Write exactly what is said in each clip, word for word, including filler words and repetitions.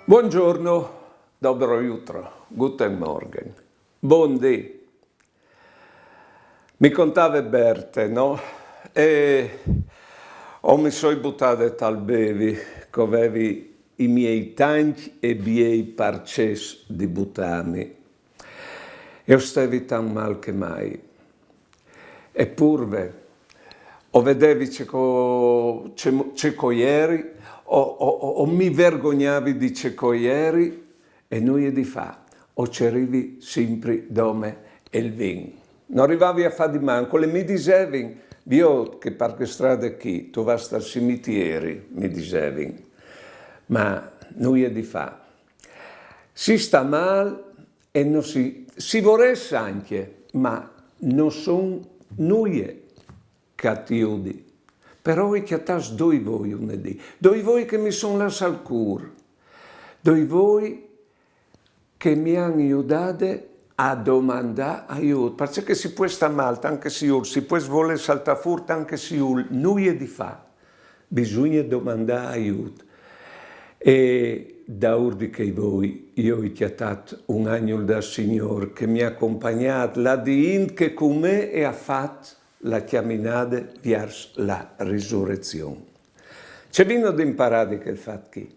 Buongiorno, dobro jutro, guten Morgen, bundì. Mi contave Berte, no? E o mi soi butade tal bevi, che o vevi i miei tancj e biei parcès di butâmi. E o stevi tant mâl che mai. Epûr ve, o vedevi ce che o, ce, ce che o jeri, o, o, o, o mi vergognavi di ce che o jeri, e nuie di fâ, o cerivi simpri dome il vin. No rivavi a fâ di mancul e mi disevin: «Viôt che par chê strade chi tu vâs tal cimitieri», mi disevin. Ma nuie di fâ. Si sta mâl e no si, si vorès ancje, ma no son nuie che ti judi. Però o ai cjatâts doi voi un dì, doi voi che mi son lâts al cûr, doi voi che mi àn judade a domandâ aiût, parcè che si pues stâ mâl tant che si vûl, si pues volê saltâ fûr tant che si vûl, nuie di fâ, bisugne domandâ aiût. E daûr di chei voi jo o ai cjatât un agnul dal Signôr che mi à compagnât là di int che cun me e à fat la cjaminade viers la resurezion. Ce vino di imparâ di chel fat chi?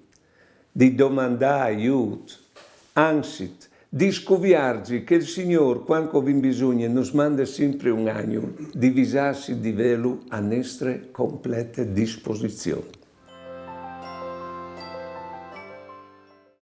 Di domandâ aiût, anzit, di scuvierzi che il Signôr, cuant che o vin bisugne, nus mande simpri un agnul, di visâsi di vêlu a nestre complete disposizion.